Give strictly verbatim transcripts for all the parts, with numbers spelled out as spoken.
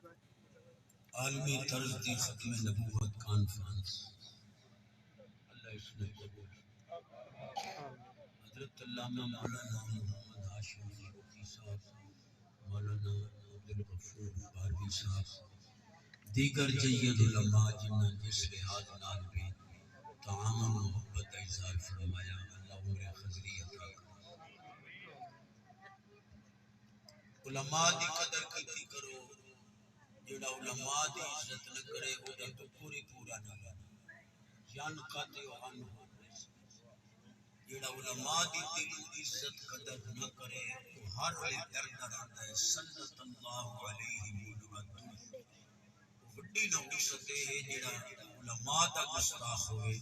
عالمی طرز دی ختم نبوت کانفرنس، اللہ اس میں قبول۔ حضرت علامہ مولانا محمد ہاشم فاروقی صاحب، مولانا عبدالغفور بارگی صاحب، دیگر جید علماء جنہاں جس لحاظ نال بھی تعاون محبت دا اظہار فرمایا، اللہ عمر خضری عطا کرے۔ علماء دی قدر کیتی کرو، جیڑھا علماء دی عزت نہ کرے، او دا ٹکر ہی پورا نہ ہووے۔ ینقطع عنہ۔ جیڑھا علماء دی دلوں عزت قدر نہ کرے، او ہر ویلے ڈردا رہندا ہے، سلط اللہ علیہ لعنتہ۔ وݙی نحوست اے ہے جیڑھا علماء دا گستاخ ہووے۔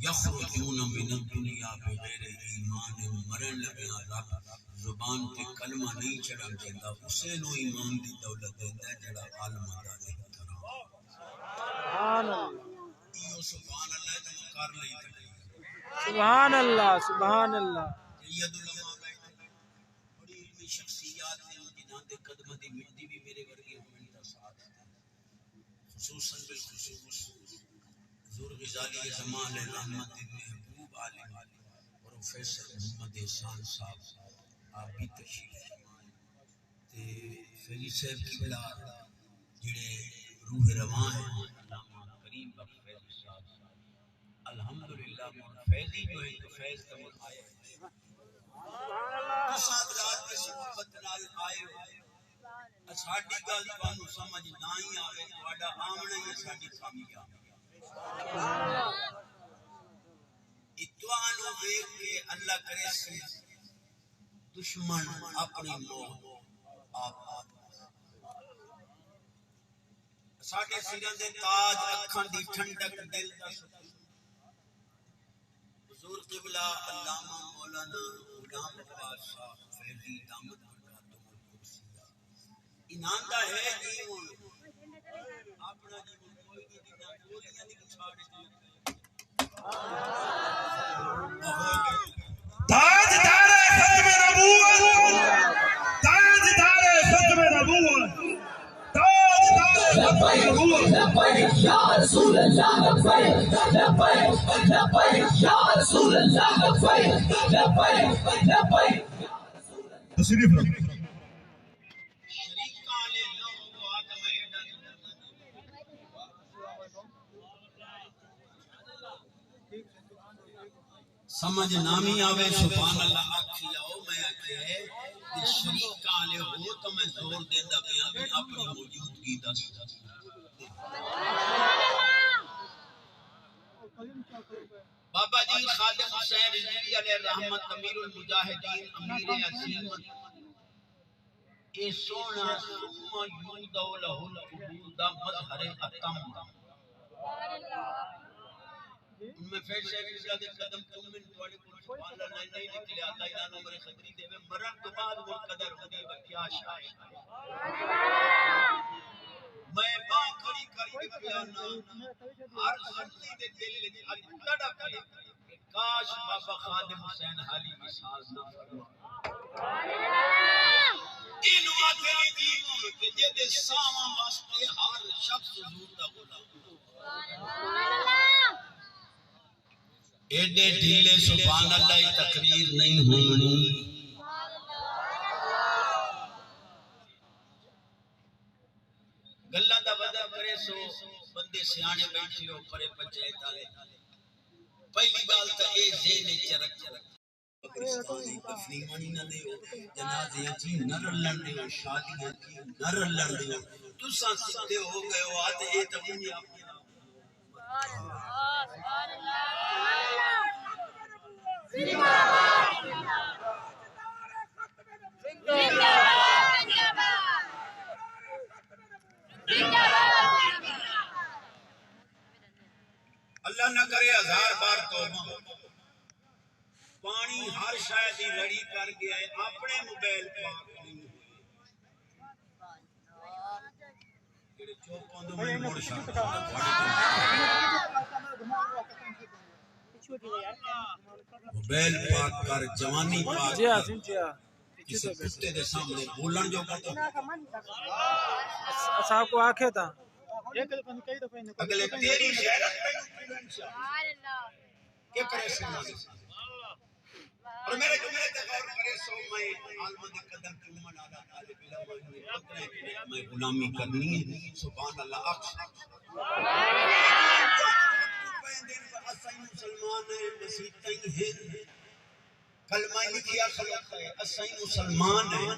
یخرجون من الدنیا بغیر ایمان، مرݨ لڳیاں رب زبان تے کلمہ نہیں چڑھݨ ݙیندا، اسے نوں ایمان دی دولت ݙیندا ہے جیڑھا عالماں دا احترام۔ سبحان اللہ۔ ایہو سبحان اللہ ہے تے میں کر لئی تقریر۔ سبحان اللہ، سبحان اللہ۔ سید علماء بیٹھے، بڑی علمی شخصیات نے جنہاں دے قدماں دی مٹی بھی میرے ورگے ہووݨ دا ساتھ ݙے۔ خصوصاً بالخصوص حضور غزالی زمان رحمت دے محبوب عالم پروفیسر محمد احسان صاحب، آپ بھی تشریف فرما ہیں۔ تے فیضی صاحب قبلہ جڑے روح رواں ہیں، علامہ کریم بخش فیضی صاحب، الحمدللہ، مڑ فیضی جو ہے تو فیض تے مڑ آئے ہو۔ تساں حضرات جس محبت نال آئے ہو، اساڈی گل تانوں سمجھ نہ ہی آوے، تہاڈا آوݨا ہی اساڈی کامیابی۔ اے تہانوں ویکھ کے اللہ کریسی دشمن اپݨی موت آپ۔ ساݙے سراں دے تاج، اکھاں دی ٹھنڈک، دل دا سکون۔ حضور قبلہ علامہ مولانا غلام عباس صاحب فیضی دامت برکاتہم القدسیہ، انہاں دا ہے جیون، اپݨا جیون کوئی نہیں، جنہاں گولیاں دی پچھاڑ اچ لڳے۔ تاجدار ختم نبوت، تاجدار ختم نبوت، تاجدار ختم نبوت۔ لبیک، لبیک یا رسول اللہ، لبیک، لبیک، لبیک یا رسول اللہ، لبیک، لبیک، لبیک۔ تشریف رکھو۔ سمجھ نہ وی آوے، سبحان اللہ آکھی آؤ۔ میں آکھیا ہے کہ شریک آلے ہو تو میں زور دیندا پیاں کہ اپنی موجودگی دا۔ بابا جی خادم حسین رضوی علیہ رحمت، امیر المجاہدین، امیر عظیم، اے سوہݨا ثم یودع لہ القبول دا مظہر اتم۔ ہݨ میں پھر شیخ قبلہ دے قدم چومن، تہاݙے کولوں سبحان اللہ نہیں نکلیا، اللہ انہاں نوں عمر خضری ݙیوے، مرݨ توں بعد مڑ قدر ہوندی ہے، کیا شاعر۔ میں ٻانہہ کھڑی کر کے پیا نا، ہر سنی دے دل وچ اڄ تڑپ ہے۔ کاش بابا خادم حسین حالی وصال نہ فرما۔ اینوں آکھے نے جیون کہ جیندے ساہواں واسطے ہر شخص حضور دا غلام۔ ایݙے ڈھیلے سبحان اللہ دی تقریر نہیں ہووݨی۔ گلاں دا وزن کریسو، بندے سیاݨے ٻیٹھے ہو، پرے پچھے تالے۔ پہلی ڳالھ تاں اے ذہن اچ رکھو۔ قبرستان اچ دفنی ونڄ نہ ݙیو، جنازیاں اچ نہ رلݨ ݙیو، شادیاں اچ نہ رلݨ ݙیو۔ تساں سدھے ہو ڳئے ہو، آ تے اے تاں ونڄے اپݨے آپ۔ اللہ نہ کرے ہزار بار توبہ۔ پاݨی ہر شے دی رڑی کر ڳیا ہے، اپݨے موبائل پاک نہیں ہوئے۔ جیڑھے چپ ہوندے، میں مڑ شاہ موبائل پاک کر، جوانی پاک جی کر۔ حسین جی۔ کسے کتے دے سامنے بولݨ جوڳا تاں۔ اساکوں آکھے تاں۔ اڳلے تیری غیرت تینوں پوری انشاءاللہ۔ کیا کرے سنا دے؟ اور میرے جملے تے غور کرے سو، میں عالماں دے قدم چومݨ والا طالب علم ہاں، میں غلامی کرنی ہے۔ سبحان اللہ آکھ۔ اساں مسلمان ہیں، مسیتاں ہن۔ کلمہ لکھیا کھلوتا ہے، اساں مسلمان ہیں۔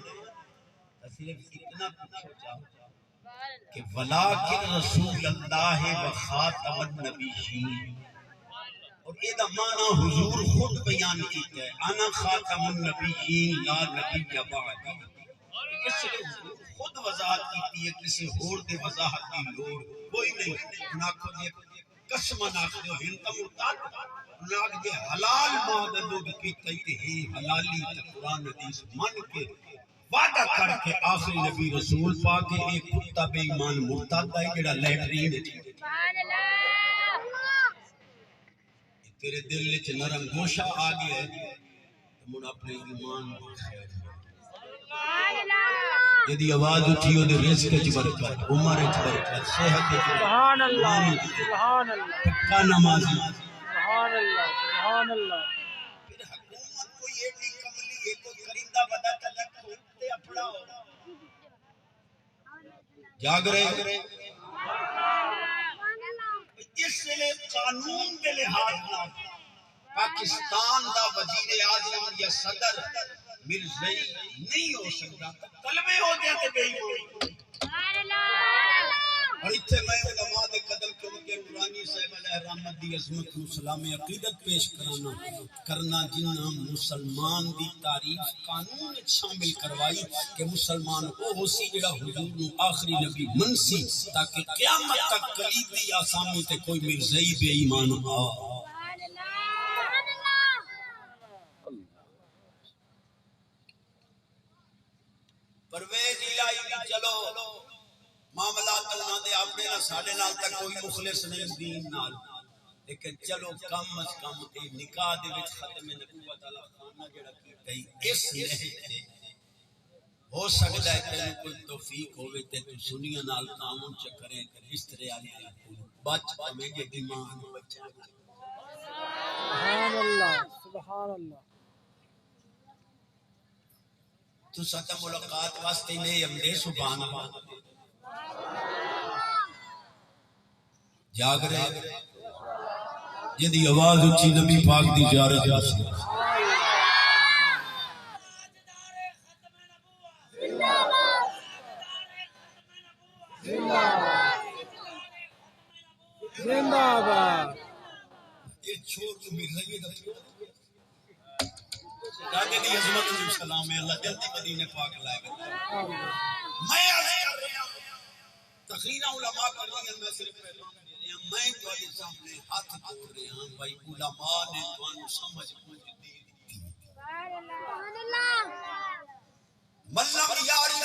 صرف اتنا پوچھو چاہو کہ ولاکن رسول اللہ و خاتم النبیین۔ اور اے دا معنی حضور خود بیان کیتا ہے، انا خاتم النبیین لا نبی بعدی۔ اس لیے حضور خود وضاحت کیتی ہے، کسی ہور دے وضاحت دی لوڑ کوئی نہیں۔ انہاں آکھو جے قسماں آکھدے ہن تاں مرتد، انہاں آکھدے حلال ماں دا دودھ پیتا ہی تے ہیں حلالی تے قرآن حدیث من کے وعدہ کر کے آخری نبی رسول پاک ہے، اے کتا بے ایمان مرتد ہے جڑا لیٹرین وچ۔ سبحان اللہ۔ تیرے دل وچ نرم گوشہ آ گیا ہے، تے مڑ اپنے ایمان دی خیر۔ سبحان اللہ۔ جدی آواز اٹھی، او دے رزق وچ برکت، عمر وچ برکت، صحت وچ برکت، سبحان اللہ، ایمان وچ برکت۔ سبحان اللہ۔ پکا نمازی۔ سبحان اللہ، سبحان اللہ۔ پھر حکومت کوئی ایڈی کملی ہے، کوئی کرندہ ودا تاں لکھ تے اپنا ہو۔ جاگ رہے۔ اس ویلے قانون دے لحاظ نال پاکستان دا وزیر اعظم یا صدر مرزئی نہیں ہو سکدا۔ کلمے ہوندے تے بے ایمان۔ اور اتھے میں علماء دے قدم چوم کے نورانی صاحب علیہ رحمت دی عظمت نوں سلام عقیدت پیش کرانا۔ کرنا جنہاں مسلمان دی تعریف قانون وچ شامل کروائی کہ مسلمان او ہوسی جڑا حضور نوں آخری نبی منسی، تاکہ قیامت تک کلیدی آسامی تے کوئی مرزئی بے ایمان آ۔ پرویز الہی دی چلو، معاملہ تاں انہاں دے اپنے نال، ساڈے نال تاں کوئی مخلص نہیں دین نال، لیکن چلو کم از کم اے نکاح دے وچ ختم نبوت والا خانہ جڑا کیتا ہی اس لحظے تے، ہو سکدا ہے تینوں کوئی توفیق ہووے تے توں سنیاں نال تعاون چ کریں تے بسترے آلی نال کوئی بچ پویں جے ایمان بچا۔ سبحان اللہ، سبحان اللہ۔ تساں تاں ملاقات واسطے نہیں امدے، سبحان اللہ۔ جاگ رہے۔ جدی آواز اٹھی نبی پاک دی زیارت واسطے۔ زندہ باد۔ اے چھوڑ تو بھی رہیے۔ دادے دی عظمت نوں سلام ہے، اللہ جلدی مدینے پاک لائے گا۔ میں عرض کر رہا ہوں، تقریراں علماء کر رہی ہیں، میں صرف پیغام دے رہا ہوں۔ میں تہاڈے سامنے ہتھ جوڑ رہا ہوں، بھائی علماء نے تانوں سمجھ کچھ دے دتی۔ من لم یعرف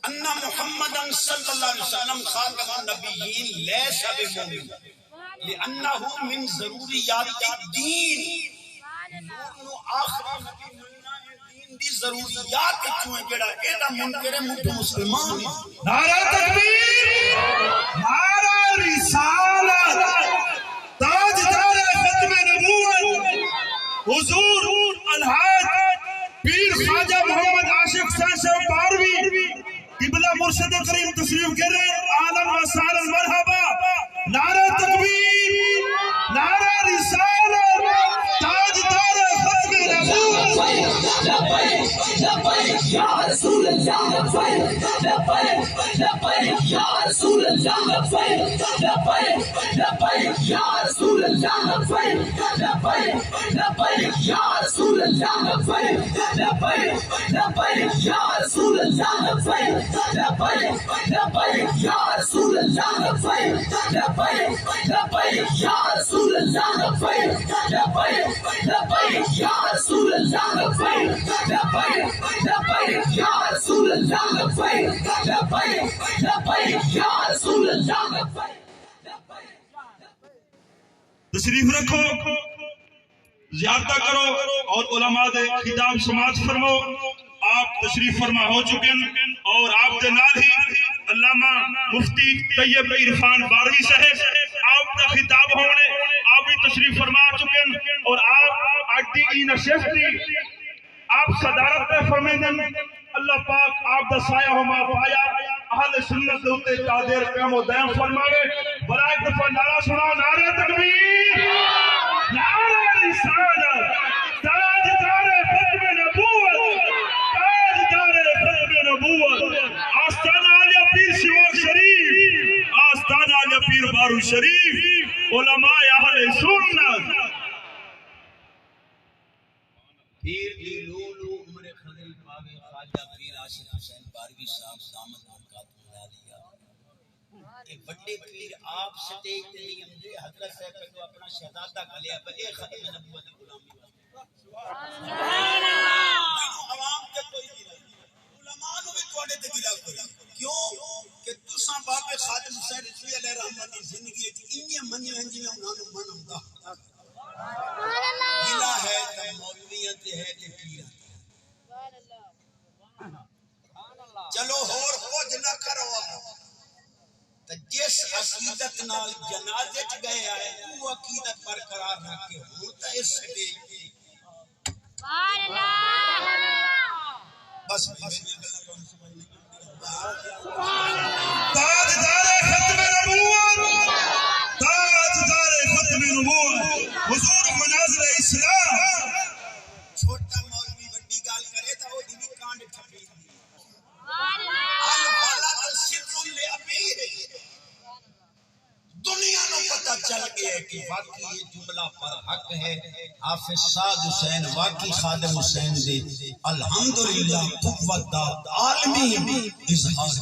ان محمدا صلی اللہ علیہ وسلم خاتم النبیین لیس بمؤمن، لأنہ من ضروریات الدین۔ حضور نوں آخری نبی مننا اے دین دی ضروریات وچوں ہے، جڑا ایڈا منکر ہے، مٹھ مسلمان ہے۔ نعرہ تکبیر، نعرہ رسالت، تاجدار ختم نبوت، حضور الحاج پیر خواجہ محمد عاشق صاحب بارہویں قبلہ مرشد کریم تشریف گرے، اہلاً و سہلاً، مرحبا۔ نعرہ تکبیر، نعرہ رسالت، تاجدار ختم نبوت۔ لبیک، لبیک، لبیک یا رسول اللہ، لبیک، لبیک، لبیک یا رسول اللہ، لبیک، لبیک، لبیک یا رسول اللہ، لبیک، لبیک، لبیک یا رسول اللہ، لبیک، لبیک، لبیک یا رسول اللہ، لبیک، لبیک، لبیک یا رسول اللہ، لبیک، لبیک، لبیک یا رسول اللہ، لبیک، لبیک، لبیک یا رسول اللہ، لبیک، لبیک، لبیک یا رسول اللہ، لبیک، لبیک، لبیک یا رسول اللہ، لبیک۔ تشریف رکھو۔ زیارتاں کرو اور علماء دے خطاب سماعت فرماؤ۔ آپ تشریف فرما ہو چکن اور آپ دے نال ہی علامہ مفتی طیب عرفان باروی صاحب، آپ دا خطاب ہونے، آپ بھی تشریف فرما چکن اور آپ اج دی ایں نشست دی آپ صدارت پہ فرمیندن۔ اللہ پاک آپ دا سایہ ہما پایا اہل سنت دے اتے تادیر قائم و دائم فرماوے۔ برا ایک دفعہ نعرہ سنا، نعرہ تکبیر، نعرہ رسالت، تاجدار ختم نبوت، تاجدار ختم نبوت، آستانہ عالیہ پیر سیوان شریف، آستانہ عالیہ پیر بارو شریف، علماء اہل سنت۔ پیر دی لو لو عمر خضری پاوے، خواجہ پیر عاشق حسین باروی صاحب دامت برکاتہ العالیہ۔ اے وݙے پیر آپ سٹیج تے نہیں امدے، حضرت صاحب پہلو اپݨا شہزادہ گھلیا پئے، اے ختم نبوت دی غلامی واسطے۔ سبحان اللہ۔ مینوں عوام تے کوئی گلہ نہیں، علماء نوں وی تہاݙے تے گلہ کوئی نہیں۔ کیوں کہ تساں بابے خادم حسین رضوی علیہ الرحمہ دی زندگی وچ اینجھے منیاں جیویں انہاں نوں من آندا۔ گلہ ہے تاں مولویاں تے ہے تے پیراں تے۔ چلو ہور کجھ نہ کرو، تے جس عقیدت نال جنازے چ ڳئے آئے، او عقیدت برقرار رکھ کے ہݨ تاں اس سٹیج تے۔ سبحان اللہ۔ بس، بس، میریاں گلاں تہاݙے سمجھ نہیں آندیاں۔ تاجدار ختم نبوت، تاجدار ختم نبوت، حضور منازل اسلام۔ چھوٹا مولوی وݙی ڳالھ کرے تاں اوہدی وی کانڈ ٹھپی۔ الولد سر لابیہ۔ دنیا نوں پتہ چل ڳیا ہے کہ واقعی یہ جملہ برحق ہے۔ حافظ سعد حسین واقعی خادم حسین دے الحمدللہ قوت دا عالمی اظہار۔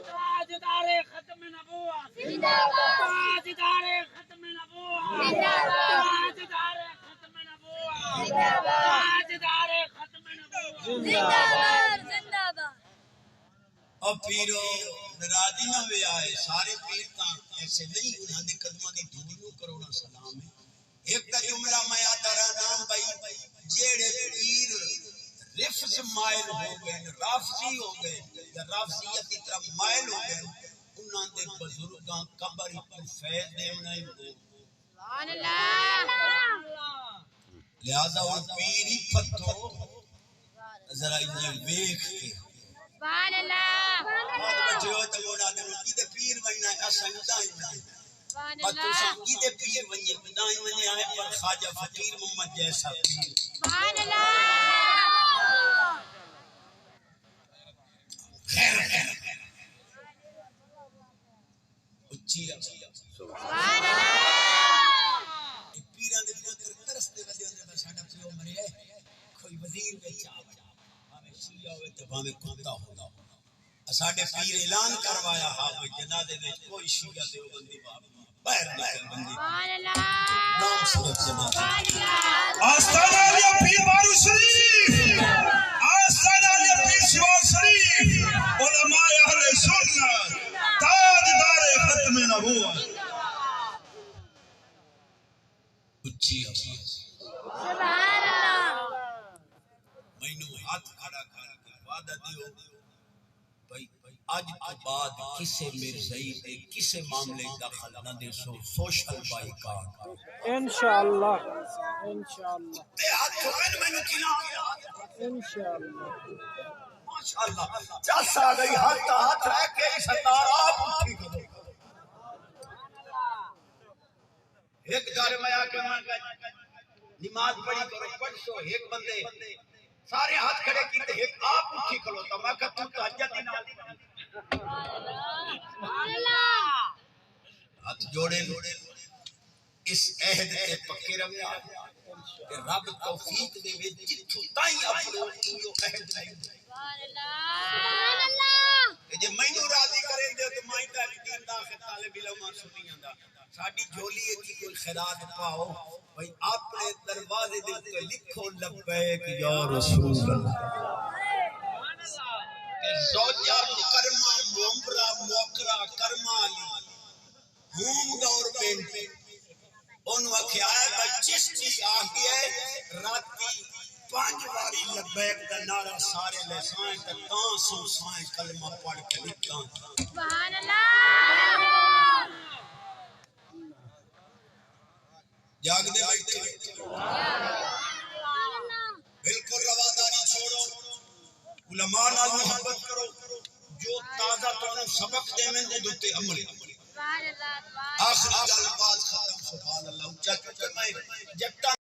تاجدار ختم نبوت۔ زندہ باد۔ تاجدار ختم نبوت۔ زندہ باد۔ تاجدار ختم نبوت۔ زندہ باد۔ تاجدار ختم نبوت۔ زندہ باد، زندہ باد۔ او پیرو، ناراضی نہ ہویا ہے، سارے پیر تاں ایسے نہیں، انہاں دے قدماں دی دھوڑ نوں کروڑاں سلام ہے۔ ہک تاں جملہ میں آہدا رہنا بھائی، جیڑھے پیر رفض مائل ہو ڳئے، رافضی ہو ڳئے، یا رافضیت دی طرف مائل ہو ڳئے، انہاں دے بزرگاں قبر اچوں فیض ݙیوݨا ہی ہو۔ سبحان اللہ۔ لہذا ہݨ پیر ہی پھتو، ذرا انہیں ویکھ کے۔ سبحان اللہ۔ بہت بچے ہو تے مولا دے کیتے پیر ونڄݨا ہے، اساں اݙاں ہی ونڄے۔ سبحان اللہ۔ پر تساں کیتے پیر ونڄے، اݙاں ہی ونڄے آئے، پر خواجہ فقیر محمد جیسا پیر۔ سبحان اللہ۔ خیر، خیر۔ اچی آواز۔ سبحان اللہ۔ اے پیراں دے پتر ترس دے ودے ہوندے تاں ساݙا پیو مریا ہے، کوئی وزیر وچ آ ونڄے، بھاویں شیعہ ہووے تے بھاویں کتا ہووے۔ اساݙے پیر اعلان کروایا ہا، بھئی جنازے وچ کوئی شیعہ دیوبندی باہر نکل ونڄے۔ سبحان اللہ۔ نام صرف جنازہ۔ سبحان اللہ۔ آستانہ عالیہ پیر بارو شریف، آستانہ عالیہ پیر سیوان شریف، علماء اہل سنت، تاجدار ختم نبوت۔ اچی آواز۔ سبحان اللہ۔ مینوں ہتھ کھڑا کر کے وعدہ ݙیو، بھئی اڄ توں بعد کسے مرزائی دے کسے معاملے دخل نہ ݙیسو، سوشل بائیکاٹ۔ انشاءاللہ، انشاءاللہ۔ تے ہتھ ہوئے مینوں کھلا۔ انشاءاللہ۔ ماشاءاللہ۔ چس آ ڳئی، ہتھ تاں ہتھ رہ کے ستار آپ اٹھی کھڑو۔ ہک گھر میں آ کے میں کہا، نماز پڑھی کرو، پڑھ سو، ہک بندے سارے ہتھ کھڑے کیتے، ہک آپ اٹھی کھلوتا۔ میں کہا، توں تہجد دی نماز پڑھی؟ ہتھ جوڑے، اس عہد تے پکے رہیا کہ رب توفیق ݙیوے، جتھوں تائیں اپݨے ایہو عہد نہیں۔ سبحان اللہ۔ تے جے مینوں راضی کریندے ہو تے میں تاں اڄ دین دا آخر طالب علم ہاں سنیاں دا۔ ساݙی جھولی اچ کوئی خیرات پاؤ، بھئی اپݨے دروازے دے اتے لکھو، لبیک یا رسول اللہ۔ تے زوجہ مکرمہ، منورہ، موقرہ، کرمہ آلی، ہوم گورنمنٹ، اونوں آکھیا ہے بھئی چشتی آہیے راتی پنج واری لبیک دا نعرہ سارے لے سائیں تے تاں سوں سائیں کلمہ پڑھ کے نکلاں۔ سبحان اللہ۔ جاگدے بیٹھے۔ بالکل رواداری چھوڑو، علماء نال محبت کرو، جو تازہ تانوں سبق ݙیون اوندے تے عمل۔ آخری ڳالھ بات ختم۔ سبحان اللہ، اچا کیوں کرنا ہے؟ جٹاں